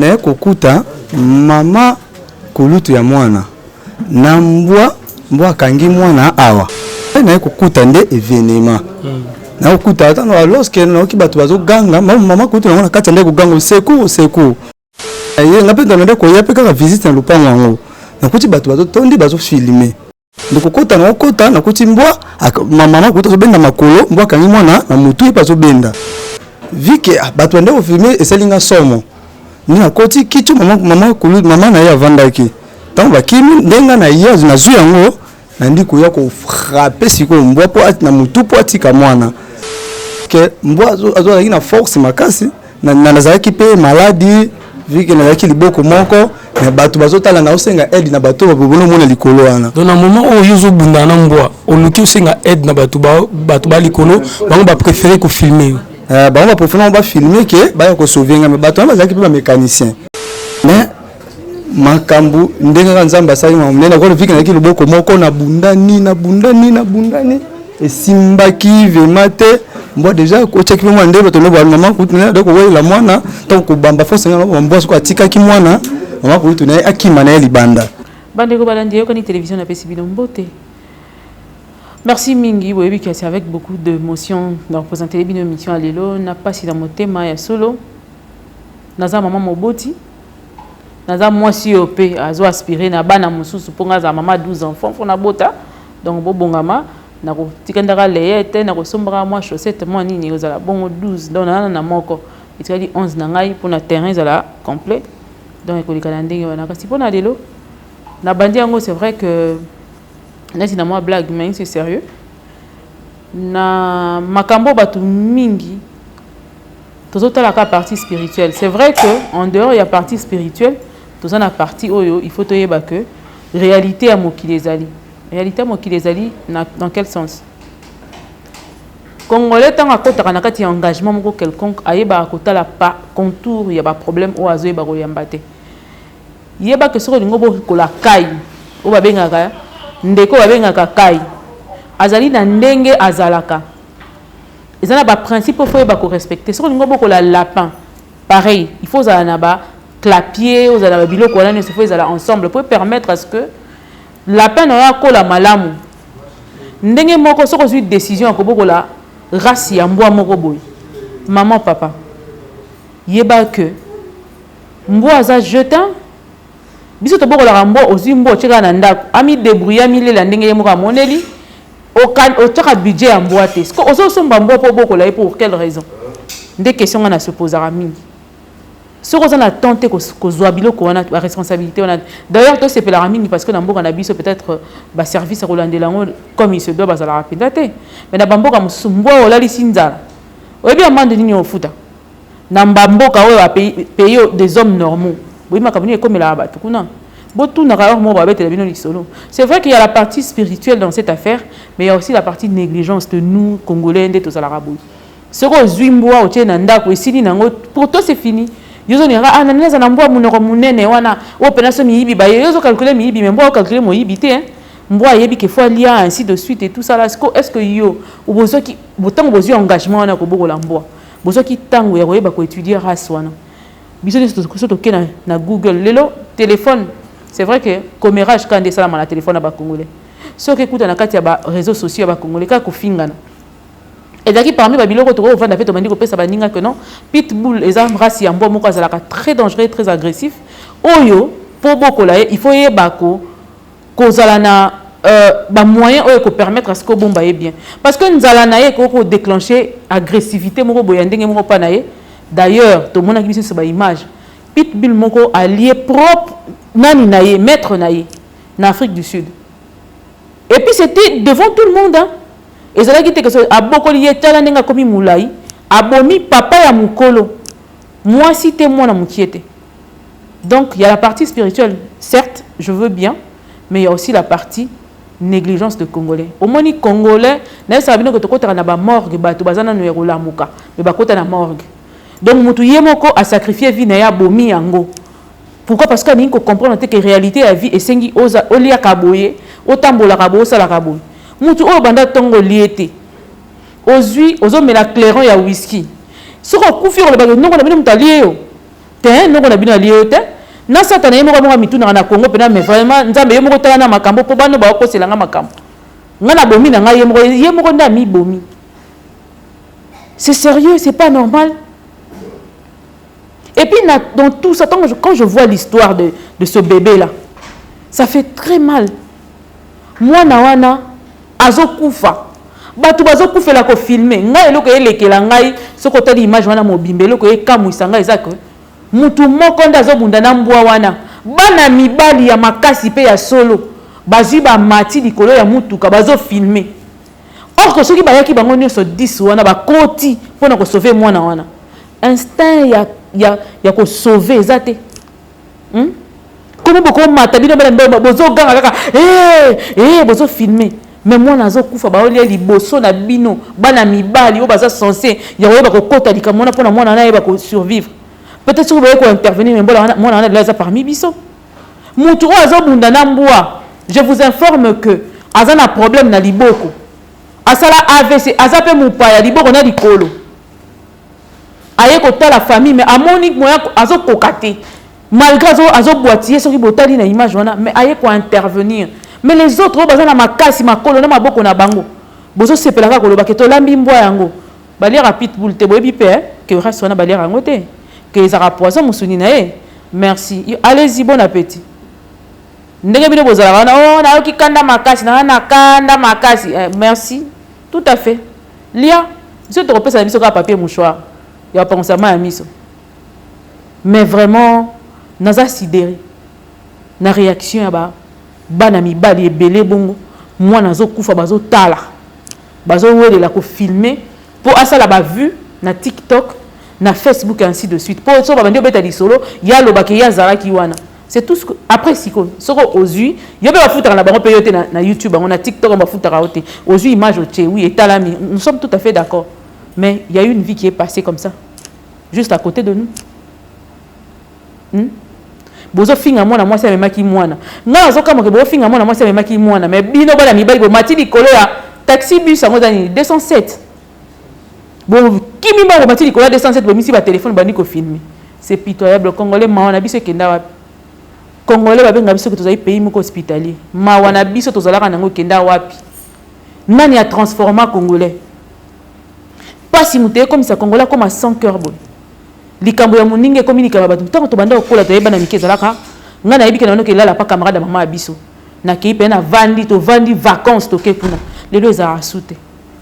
Naye kokuta mama kulutu ya mwana na mbwa, mbwa akangi mwana awa. Naye kokuta nde evenema. Naye kokuta ata lorsque nayoki bato bazoganga, mama kulutu nango na kati ya nde koganga au secours, au secours. Ye nga mpe nde koya mpe kaka visite na lopango yango, nakuti bato bazotondi, bazofilme. Ndeko kota na okota, nakuti mbwa, mama kulutu azobenda makolo, mbwa akangi mwana na mutu, ye mpe azobenda. Vu que bato bande kofilme, esali nga somo nde nakoti kiti. Mama kulu, mama na ye avandaki. Ntango bakimi nde nga na ye nazwi yango, nandi koya kofrapper sikoyo mbwa mpo na mutu mpo atika mwana, ke mbwa azalaki na force makasi. Nazalaki mpe maladi, vu que nazalaki liboko moko, mais bato bazotala, na osenga aide na bato babobona omona likolo wana. Donc na moment oyo yo ozobunda na mbwa, oluki osenga aide na bato, bato ba likolo, bango bapréféré kofilme yo. Bango bapréféré, bango bafilme ke baya kosauve nga, mais bato wana bazalaki mpe bamécanicien. Mais makambo ndenge kaka Nzambe asali makambo ndenge nakona, vu que nazalaki loboko moko, nabundani, nabundani, nabundani, esimbaki vraiment te. Mbwa déjà otiaki mpe mwana nde bato nde mama kulutu na ye kowelela mwana. Ntango kobamba force nga, mbwa soko atikaki mwana, mama kulutu na ye akima na ye libanda. Bandeko balandi Eyokani Télévision, napesi bino mbote, merci mingi. Boyebi kasi avec beaucoup d'émotion na représenter bino émission ya lelo na pasi na motema. Ya solo, naza mama moboti, naza mwasi oyo mpe azo aspire na bana mosusu, mpo nga azala mama 12 enfants, mpo nabota. Donc bobongama, nakotika ndaka leye te, nakosombaka mwa chaussette, mwa nini, ekozala bongo 12. Donc naza na moko etikali 11 na ngai mpona terrain ezala complet. Donc ekoleka na ndenge wana. Kasi mpona lelo nabandi yango, c'est vrai que neti na mwa blague, mais c'est sérieux na makambo. Bato mingi tozotalaka partie spirituelle. C'est vrai que en dehors ya partie spirituelle, toza na partie oyo il faut toyeba que réalité ya mokili ezali. Réalité ya mokili ezali dans quel sens? Congolais, ntango akɔtaka na kati ya engagement moko quelconque, ayebaka kotala pa contour ya baproblème oyo azoyeba koyamba te. Yeba ke soki olingi obokola kai oyo babengaka ndeko, oyo babengaka kai, azali na ndenge azalaka, eza na baprincipe oyo faut oyeba korespecte. Soki olingi obokola lapin, pareil, il faut ozala na baclapier, ozala na babiloko wana nyonso, faut ezala ensemble po permettre à ce que lapin na yo akola malamu. Ndenge moko, soki ozwi décision ya kobokola race ya mbwa moko boye, maman, papa, yeba ke mbwa aza jetin. Biso tobokolaka mbwa, ozwi mbwa, otie kaka na ndako, amidébrouille, amilela ndenge ye moko amoneli. Otiaka budget ya mbwa te. Ozosomba mbwa mpo obokola ye pour quelle raison? Nde question nga na se posaka mingi. Soki oza na temps te kozwa biloko wana, baresponsabilité wana. D'ailleurs tosepelaka mingi parce que na mboka na biso, peut-être baservice ya kolandela yango comme il se doit bazalaka mpenza te. Mais na bamboka mosusu, mbwa olalisi nzala, oyebi amande nini ofuta? Na bamboka oyo pays des hommes normaux, boyebi makambo nini ekomelaka bato kuna? Botunaka heure moko, babetela bino lisolo. C'est vrai qu'il y a la partie spirituelle dans cette affaire, mais il y a aussi la partie négligence de nous Congolais. Nde tozalaka boye: soki ozwi mbwa, otie na ndako, esili nango, pour toi c'est fini. Yo ozoningaka: ah, nani aza na mbwa monoko monene wana oyo mpena so miyibi baye? Yo ozocalcule miyibi, mais mbwa ocalcule moyibi te. Mbwa ayebi ke faut alia, ainsi de suite et tout ça là. Est ce que yo bozwaki ntango bozwi engagement wana kobokola mbwa, bozwaki ntango ya koyeba koétudier race wana? Biso nyonso so toke na Google lelo, téléphone, c'est vrai que commérage kaka nde esalama na téléphone ya bacongolais. Soki ekuta na kati ya baréseaux sociaux ya bacongolais, kaka kofingana ezalaki parmi babiloko. Tokovanda mpe tobandi kopesa baninga ke non, pitbull eza race ya mbwa moko azalaka très dangereux, très agressif, oyo mpo bokola ye, il faut yeba kozala na bamoyen oyo ekopermettre à ce que obomba ye bien, parce que nzala na ye ekoki kodéclencher agressivité moko boye ya ndenge moko mpa na ye. D'ailleurs tomonaki biso nyonso baimage, pitbull moko alie propre nani na ye, maître na ye, na Afrique du Sud. Et puis c'était devant tout le monde, hein. Ezalaki te ke abokoli ye, tala ndenge akomi molai, abomi papa ya mokolo, mwasi te, mwana mokie te. Donc il y a la partie spirituelle, certes, je veux bien, mais il y a aussi la partie négligence de Congolais. Omoni Congolais, nayebisaka bino ke tokotaka na bamorgue, bato baza nano ya kolamuka, me bakota na morgue. Donc motu ye moko asacrifie vie na ye, abomi yango. Pourquoi? Parce que alingi kocomprendre te ke réalité ya vie esengi oliaka boye, otambolaka boye, osalaka boye. Mutu oyo banda ntongo olie te, ozwi ozomela clairon ya whisky, soki okufi, olobaka nongo na bino moto alie yo. Te, noko na bino alie yo te. Na satana ye moko moko amitunaka na Congo pena, mais vraiment Nzambe ye moko tala na makambo po bano bakosela nga makambo. Nga na bomi na nga ye moko, ye moko nde amibomi. C'est sérieux, c'est pas normal. Et puis dans tout ça, quand je vois l'histoire de ce bébé-là, ça fait très mal. Mwana wana azokufa. Bato bazokufela kofilmer. Ngai eloko elekela ngai, soki otali image wana mobimba, eloko ekamwisa ngai eza ke mutu moko nde azobunda na mbwa wana. Bana mibali ya makasi mpe ya solo bazwi bamati likolo ya mutuka, bazofilmer. Or que soki bayaki bango nyonso 10 wana, bakoti mpona kosauver mwana wana, instinct ya kosauver eza te, Komi bokomata bino bana mibali, bozoganga kaka, hey, hey, bozofilmer, mais mwana azokufa, baolia liboso na bino. Bana mibali oyo baza censé ya koyeba kokota likambo wana mpona mwana wana ayeba kosurvivre, peut-être soki boye kointervenir, mais mbola mwana wana lelo aza parmi biso. Mutu oyo azobunda na mbwa, je vous informe que aza na problème na liboko, asala AVC, aza mpe mopaya, liboko na likolo. Aye kotala famille, mais amoni moya azokoka te, malgré azobwati ye. Soki botali na image wana, mais aye kointervenir. Mais les autres oyo baza na makasi, makolo na maboko na bango, bozosepela kaka koloba ke tolambi mbwa yango. Baliaka pitbull te, boyebi mpe ke reste wana baliaka yango te, ke ezalaka poison mosuni na ye. Merci, allez-y, bon appétit. Ndenge bino bozalaka wana, oh, nayoki kanda makasi nanga na kanda makasi, eh, merci, tout à fait. Lia biso, tokopesa na biso kaka papier mouchoir ya bapangusama ya miso. Mais vraiment naza sidéré na réaction ya bana mibali ebele bongo. Mwana azokufa, bazotala, bazowelela kofilmer mpo asala bavue na TikTok, na Facebook, ainsi de suite, mpo so babandi obeta lisolo, ye alobaki ye azalaki wana. C'est tout ce que après sikoyo, soko ozwi yo mpe bafutaka na bango mpe yo te na YouTube bango, na TikTok bafutaka yo te. Ozwi image, otie, oui, etalami, nous sommes tout à fait d'accord, mais il y a eu une vie qui est passée comme ça, juste à côté de nous, Bozofinga mwana mwasi amemaki mwana. Ngai nazokamwake, bozofinga mwana mwasi amemaki mwana, mais bino bana mibali bomati likolo ya taxi bus yango eza nini, 207, bokimi mbango, bomati likolo ya 207, bomisi batelefone, bandi kofilmer. C'est pitoyable. Congolais, mawa na biso ekenda wapi? Congolais, babenga biso ke tozali pays moko hospitalier, mawa na biso tozalaka nango ekenda wapi? Nani atransforma Congolais? Mpasi moto ekomisa Congolais akoma sans cœur boye. Likambo ya moninga ekomi likambo ya bato. Ntango tobanda kokola, toyeba na mike ezalaka, ngai nayebi ke na banoki elala pa camarade ya mama ya biso, nakei mpe navandi, tovandi vacance, toke kuna. Lelo ezalaka su te.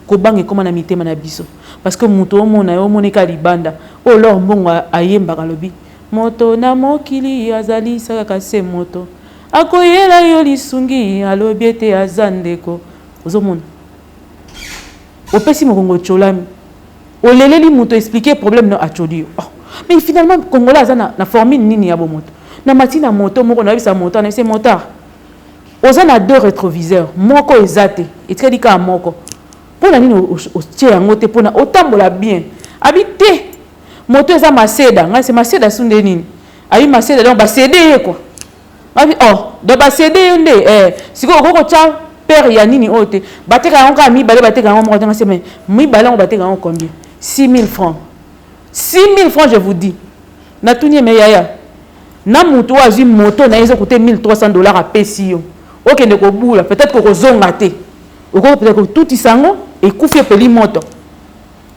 Kobanga ekóma na mitema na biso, parce que moto omona ye, omoneka libanda oyo lor mbongo ayembaka, alobi moto na mokili azali kaka se moto akoyela yo lisungi, alobi ete aza ndeko. Ozomona, opesi mokongo, otyolami, oleleli moto, expliquer problème no, atyoli yo. Oh. Mais finalement Congolais aza na formule nini ya bomoto? Na mati na moto moko, nayebisa moto, nayebisa motard: oza na deux rétroviseurs, moko eza te, etikali kaka moko, mpo na nini otie yango te mpona otambola bien? Abi te, moto eza maseda. Ngai se maseda su nde nini? Abi maseda, donc basede ye quoi. Abi oh, donc basede ye nde, eh, sikoyo okoki kotya paire ya nini oyo te, bateka yango kaka mibale, bateka yango moko te. Ngai se mais mibale yango bateka yango combien? 6000 francs, 6000 francs, je vous dis. Natuni ye: mais yaya, na motu oyo azwi moto na ye ezokote 1300 dollars, apesi yo, okende kobula, peut-être kokozonga te, okoki peut-être kotutisa yango, ekufi, epeli moto,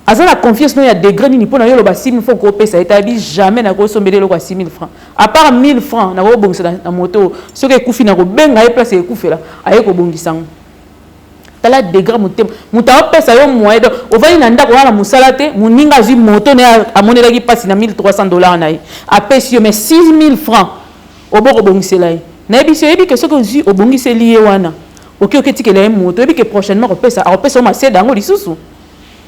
aza na confiance no ya degré nini mpo na yo oloba 6000 francs okopesa ye? Tayebi jamais nakosombela eloko ya 6000 francs, à part 1000 francs nakobongisa na moto. Soki ekufi, nakobenga ye place ekufela, aye kobongisa yango. Tala degré motema. Moto aopesa yo moyen, donc ovandi na ndako wana, mosala te, moninga azwi moto na ye, amonelaki mpasi na 1300 dollars na ye, apesi yo, mais 6000 francs obokobongisela ye. Nayebi si oyebi ke soki ozwi, obongiseli ye wana, oki oketikela ye moto, oyebi ke prochainement akopesa, akopesa yo maseda yango lisusu.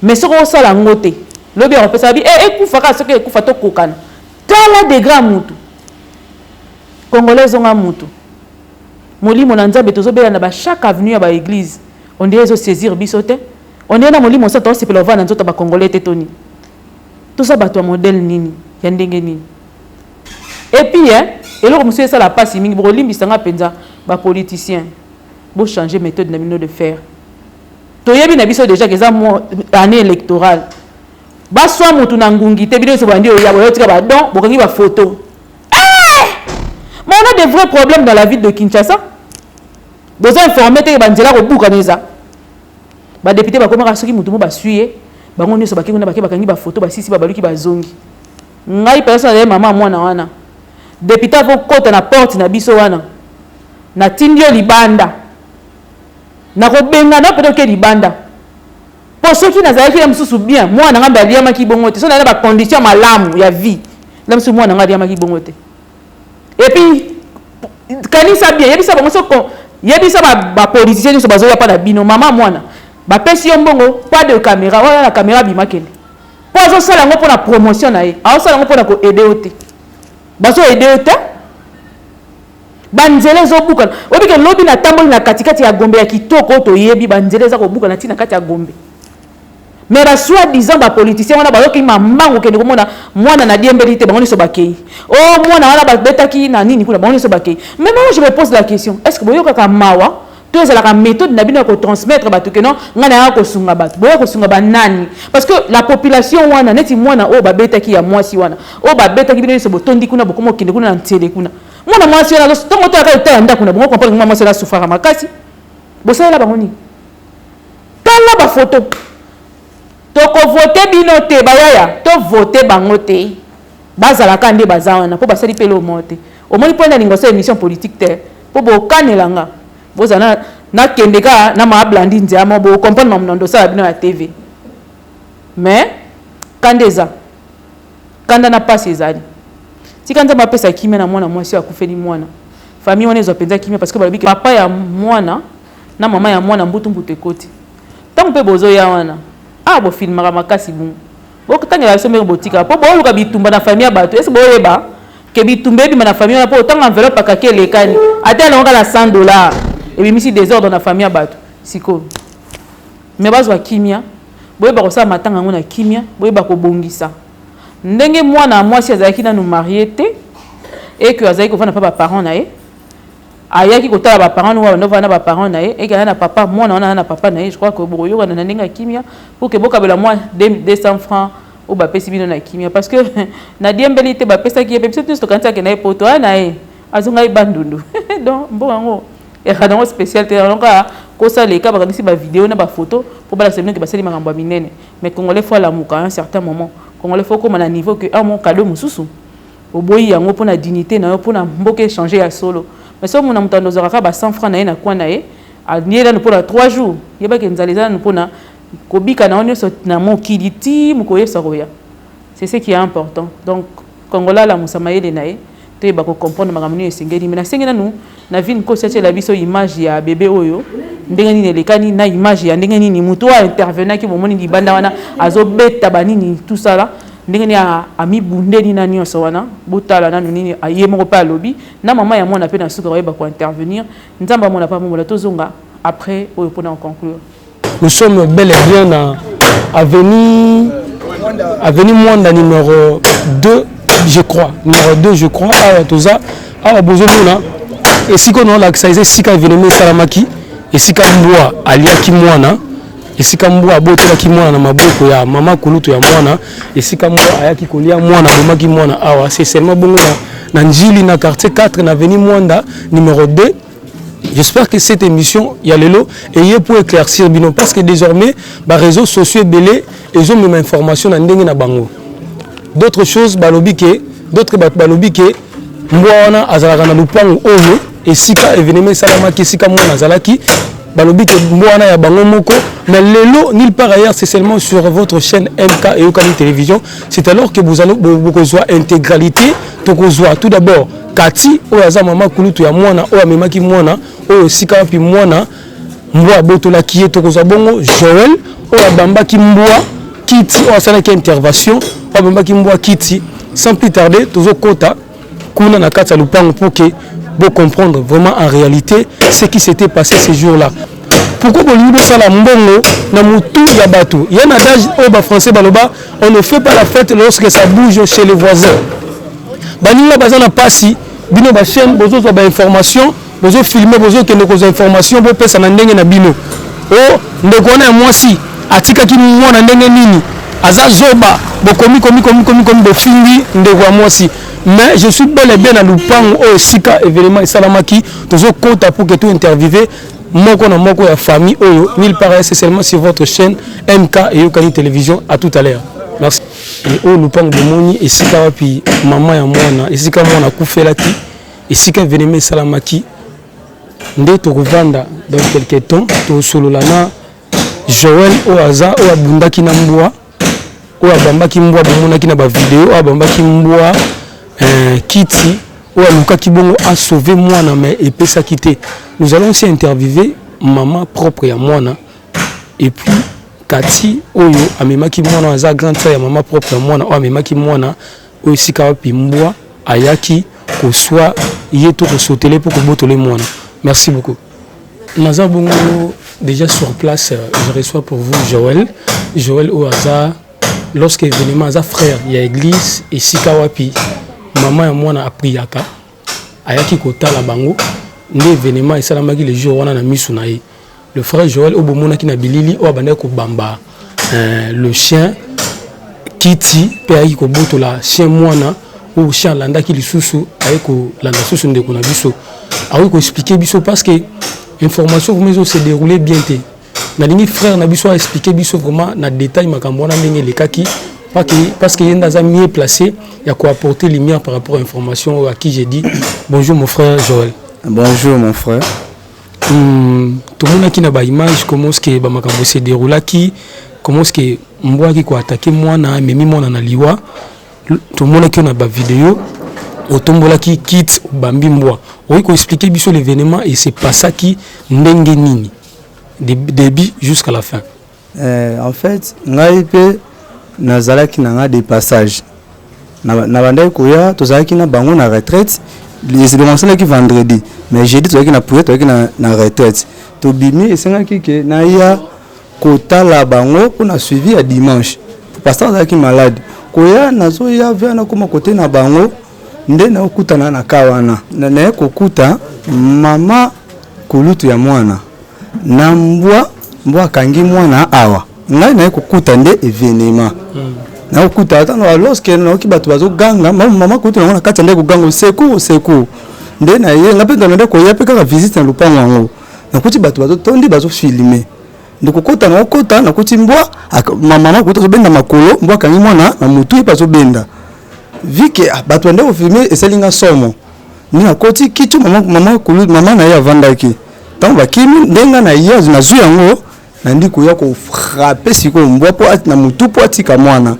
Mais soki osala yango te, lobi akopesa bi ekufa kaka, soki ekufa tokokana. Tala degré ya mutu. Congolais, ezonga mutu, molimo na Nzambe. Tozobela na bachaque avenue ya baéglise, on dirait ezosaisir biso te, on dirait na molimo santo osepela ovanda na nzoto ya bacongolais te. Toni toza bato ya modèle nini, ya ndenge nini? Et puis eloko mosusu esala mpasi mingi, bokolimbisanga mpenza, bapoliticien, bochange méthode na bino de faire. Toyebi na biso déjà ke eza année électorale. Baswa mutu na ngungi te, bino nyonso bandi oya boya tika ba don, bokangi ba photo. Eh! Mais on a des vrais problèmes dans la ville de Kinshasa. Boza informé te ba nzela ko buka neza. Ba député bakomaka soki mutu mo baswi ye, bango nyonso bake kuna bake bakangi ba photo basisi babaluki bazongi. Ngai mpenza nazali mama mwana wana. Député akokota na porte na biso wana. Natindi yo libanda. Nakobengana mpe oke libanda. Mpo soki nazalaki na mosusu bien, mwana ngai mbe aliamaki bongo te. Soki nazali na bacondition malamu ya vie, na mosusu mwana ngai aliamaki bongo te. Et puis kanisa bien, yebisa bango soko, yebisa bapoliticien nyonso bazoya mpa na bino, mama mwana bapesi yo mbongo, pas de caméra wana, na caméra bima kende, mpo azosala yango mpona promotion na ye, azosala yango mpona koaider yo te, bazoaider yo te. Banzela ezobukana. Oyebi ke lobi natamboli na katikati ya Gombe ya kitoko oyo toyebi, banzela eza kobukana ntina kati ya Gombe. Mais ba soi-disant bapoliticien wana bayoki mambangu, kende komona mwana na diembeli te, bango nyonso bakei. O mwana wana babetaki na nini kuna, bango nyonso bakei. Mais moi, je me pose la question: est ce que boyokaka mawa to ezalaka méthode na bino ya kotransmettre bato ke non, ngai nayaka kosunga bato? Boya kosunga banani? Parce que la population wana, neti mwana oyo babetaki ya mwasi wana oyo babetaki, bino nyonso botondi kuna, bokoma okende kuna na ntsele kuna. Mwana mwasi wana, ntongo otalaka etala ndako na bango, comprendre mwana mwasi wana asufraka makasi. Bosalela bango nini? Tala bafoto. Tokovote bino te, bayaya, tovote bango te. Bazalaka nde baza wana mpo basali mpe eloko te. Omoni, mpo nalinga osala émission politique te, mpo bokanelanga bozala nakende kaka na maablandi nzela mo bocomprendre mamu na ndosala bino ya TV. Mais kanda eza kanda na pasi ezali. Tika Nzambe apesa kimia na mwana mwasi oyo akufeli mwana. Famille wana ezwa mpenza kimia, parce que balobi papa ya mwana na mama ya mwana mbutu mbutu ekoti. Ntango mpe bozoya wana, ah, bofilmaka makasi bongo, botangela biso ndenge botika mpo booluka bitumba na famille ya bato. Ese boyeba ke bitumba ebima na famille wana, mpo otanga enveloppe akaki elekani, ata elongo kaka na 100 $, ebimisi désordre na famille ya bato. Sikoyo me bazwa kimia, boyeba kosala matanga yango na kimia, boyeba kobongisa ndenge mwana ya mwasi azalaki nanu marié te et que azalaki kovanda mpa baparent na ye. Ayaki kotala baparent no, bando vanda na baparent na ye, eke aya na papa mwana wana na papa na ye. Je crois que bokoyokana na ndenge ya kimia pour que bokabela mwa 200 francs oyo bapesi bino na kimia, parce que na diembeli te, bapesaki ye mpe. Biso nyonso tokanisaki na ye poto aya na ye, azongai Bandundu. Donc mbongo yango ekaka yango spécial te, yango kaka kosala eka bakangisi bavideo na bafoto mpo balakisa bino ke basali makambo ya minene. Mais Congolais faut alamuka. À un certain moment, Congolais faut koma na niveau ke un mo cadeau mosusu oboyi yango mpona dignité na yo, mpona mboka échange ya solo. Mais soki omona moto andozwaka kaka ba 100 francs na ye na coin na ye, alie nanu mpona 3 jours, yebaki nzala eza nanu mpona kobika na yo nyonso na mokili ti mokoyesa koya. C'est ce qui est important. Donc Congolais alamusa mayele na ye, toyeba kocomprendre makambo nini esengeli. Me nasengi nanu na ville Nkosi atiela biso image ya bebe oyo, ndenge nini elekani, na image ya ndenge nini motu oyo intervenaki. Bomoni libanda wana azobeta banini, tosala ndenge nini amibundeli na nyonso wana. Botala nanu nini ye moko mpe alobi na mama ya mwana, mpe na suka koyeba kointervenir. Nzambe amona mpe amomola. Tozonga après oyo mpona conclure. Nous sommes bel et bien na avenue Mwanda numéro 2, je crois, numéro 2, je crois. Awa toza awa, bozomona esika oyo naolakisa eza esika événement esalamaki, esika mbwa aliaki mwana, esika mbwa abotelaki mwana na maboko ya mama kulutu ya mwana, esika mbwa ayaki kolia mwana, abomaki mwana awa. C'est seulement bongo na Njili, na quartier 4, na avenue Mwanda numéro 2. J'espère que cette émission ya lelo eye pour éclaircir bino, parce que désormais ba réseaux sociaux ebele ezomema information na ndenge na bango. D'autres choses balobi ke, d'autres bato balobi ke mbwa wana azalaka na lupango oyo esika événement esalamaki, esika mwana azalaki. Balobi ke mbwa wana ya bango moko. Mais lelo, nulle part ailleurs, c'est seulement sur votre chaîne MK Eyokani Télévision. C'est alors que vous allez bokozwa intégralité. Tokozwa tout d'abord Kati oyo aza mama kulutu ya mwana oyo amemaki mwana oyo esika wapi mwana mbwa abotolaki ye. Tokozwa bongo Joel oyo abambaki mbwa kiti, oyo asalaki intervention, oyo abambaki mbwa kiti. Sans plus tarder, tozokota kuna na kati ya lupango pour que comprendre vraiment en réalité ce qui s'était passé ce jour-là. Pourquoi bolingi bosala mbongo na motu ya bato? Ya na adage oyo bafrançais baloba: on ne fait pas la fête lorsque ça bouge chez les voisins. Baninga baza na pasi, bino bachaîne bozozwa bainformation, bozofilme, bozokende kozwa information, bopesa na ndenge na bino. O ndeko wana ya mwasi atikaki mwana ndenge nini? Aza zoba, bokomi komi komi komi komi bofingi ndeko ya mwasi. Mais je suis bel et bien na lupango oyo esika événement esalamaki, tozokota pour que to interviewer moko na moko ya famille oyo. Nulle part, c'est seulement sur votre chaîne MK Eyokani Télévision. À tout à l'heure, merci. Et oyo lupango bomoni esika wapi mama ya mwana, esika mwana akufelaki, esika événement esalamaki, nde tokovanda dans quelque temps, tosolola na Joël oyo aza oyo abundaki na mbwa, oyo abambaki mbwa, bomonaki na bavideo, oyo abambaki mbwa kiti, oyo alukaki bongo asauve mwana, mais epesaki te. Nous allons aussi interviewer mama propre ya mwana et puis Kati oyo amemaki mwana, aza grande sœur ya mama propre ya mwana, oyo amemaki mwana oyo esika wapi mbwa ayaki koswa ye to kosotele mpo kobotole mwana. Merci beaucoup. Naza bongo déjà sur place. Je reçois pour vous Joël, Joël oyo aza, lorsque événement, aza frère ya église esika wapi mama ya mwana apriaka, ayaki kotala bango nde événement esalamaki le jour wana na misu na ye. Le frère Joël oyo bomonaki na bilili, oyo abandaki kobamba le chien kiti mpe ayaki kobotola chien mwana, oyo chien alandaki lisusu, aye kolanda lisusu ndeko na biso. Akoki koexpliquer biso parce que information vraiment ezo se dérouler bien te. Nalingi frère na biso aexpliquer biso vraiment na détail makambo wana ndenge elekaki, parce que ye nde aza mieux placé ya koapporter lumière par rapport à information oyo. À qui j'ai dit bonjour, mon frère Joël. Bonjour, mon frère. Tomonaki na baimage comment ce que bamakambo se déroulaki, comment ce que mbwa aki koattaquer mwana, amemi mwana na liwa. Tomonaki yo na bavideo, otombolaki kit, obambi mbwa. Okoki koexpliquer biso l'événement et se passaki ndenge nini, début jusqu'à la fin? En fait, ngai mpe nazalaki na nga de passage na bandaki koya, tozalaki na bango na retraite. Événement esalaki vendredi, mais jeudi tozalaki na prière, tozalaki na retraite. Tobimi, esengaki ke naya kotala bango mpona suivi ya dimanche. Pasteur azalaki malade. Koya, nazoya via, nakóma kote na bango nde naokutana na ka wana, naye kokuta mama kulutu ya mwana na mbwa, mbwa akangi mwana awa. Ngai naye kokuta nde événement, nakokuta ata lorsque nayoki bato bazoganga, mama kulutu nango na kati ya nde koganga: "Au secours, au secours!" Nde na ye nga mpe nde koya mpe kaka visite na lupango yango, nakuti bato bazotondi, bazofilmer. Nde kokota, nakokota, nakuti mbwa, mama kulutu azobenda makolo, mbwa akangi mwana na motu, ye mpe azobenda. Vu que bato bande kofilmer, esali nga somo. Nde nakoti kiti, mama kulu, mama na ye avandaki. Ntango bakimi, nde nga na ye nazwi yango, nandi koya kofrapper sikoyo mbwa mpo na motu mpo atika mwana.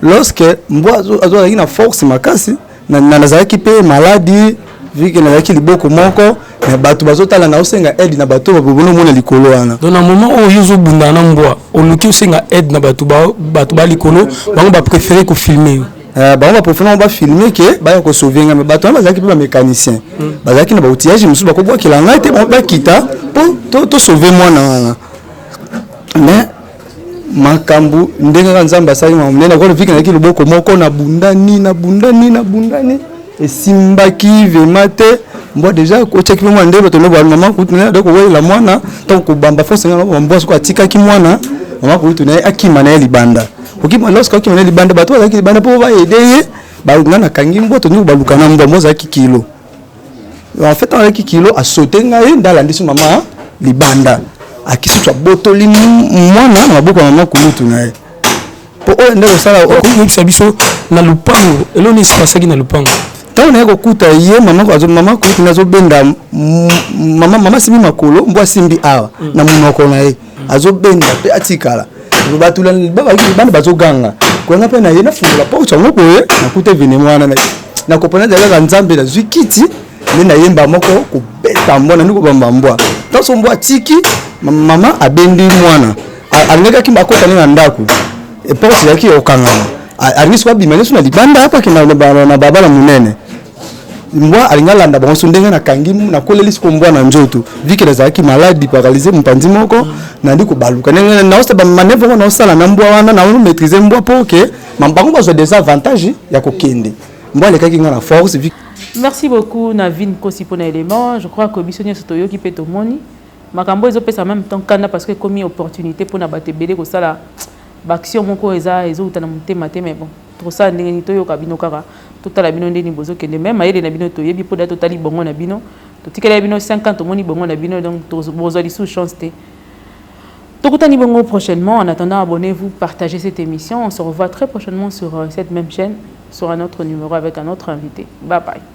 Lorsque mbwa azalaki na force makasi, nazalaki mpe maladi, vu que nazalaki liboko moko, mais bato bazotala, naosenga aide na bato babobona omona likolo wana. Donc na moment oyo yo ozobunda na mbwa, oluki osenga aide na bato, bato ba likolo, bango bapréféré kofilmer yo? Bango bapréféré, bango bafilmer ke baya kosauver ngai, mais bato wana bazalaki mpe bamécanicien, bazalaki na baoutillage mosusu, bakobwakela ngai te, bango bakita mpo tosauver mwana wana. Mais makambo ndenge kaka Nzambe asalaki makambo ndenge nakola, vu que nazalaki loboko moko, nabundani, nabundani, nabundani, esimbaki vraiment te. Mbwa déjà otiaki mpe mwana, nde bato nde mama kutu nde kowelela mwana. Ntango kobamba force nga mbwa soko atikaki mwana, mama kutu na ye akima na ye libanda. Okima, lorsque akima na ye libanda, bato bazalaki libanda mpo baaider ye. Nga nakangi mbwa, tondi baluka na mbwa. Mbwa azalaki kilo, en fait azalaki kilo, asote ngai, nde alandisi mama libanda, akisusu, abotoli mwana na maboko ya mama kulutu na ye mpo oyo nde kosala. Okoyebisa biso na lupango eloni esipasaki na lupango? Ntango naye kokuta ye, mama kulutu nde azobenda mama asimbi makolo, mbwa asimbi awa na monoko na ye, azobenda mpe atikala. Bato bazalaki libanda bazoganga koyanga mpe na ye, nafungola porte yango boye, nakuta événement wana. Nakopona ezali kaka Nzambe. Nazwi kiti nde nayemba moko kobeta mbwa, nandi kobamba mbwa. Ntanso mbwa atiki, mama abendi mwana, alingaki akota nde na ndako, porte ezalaki okangama. Alingi soki abima nyonso na libanda, apaki na babala monene, mbwa alingi alanda bango. So ndenge nakangi, nakoleli siko mbwa na nzoto, vu que nazalaki maladi, paralysé mopanzi moko. Nandi kobaluka ndenge naosala bamanœuvre ngo, naosala na mbwa wana, naomaîtriser mbwa mpo ke bango bazwa des avantage ya kokende. Mbwa alekaki nga na force vu Merci beaucoup, Navin Kosi, mpona élément. Je crois que biso nyonso toyoki mpe tomoni makambo ezopesa en même temps kanda, parce que ekomi opportunité mpona bato ebele kosala. Baaction moko eza ezowuta na motema te, mais bon, tokosala ndenge nini? Toyoka bino kaka, totala bino ndeni bozokende. Mais mayele na bino toyebi, mpo da totali bongo na bino, totikeli bino 5 ans, tomoni bongo na bino, donc bozwa lisusu chance te. Tokutani bongo prochainement. En attendant, abonnez-vous, partagez cette émission. On se revoit très prochainement sur cette même chaîne, sur un autre numéro avec un autre invité. Bye bye.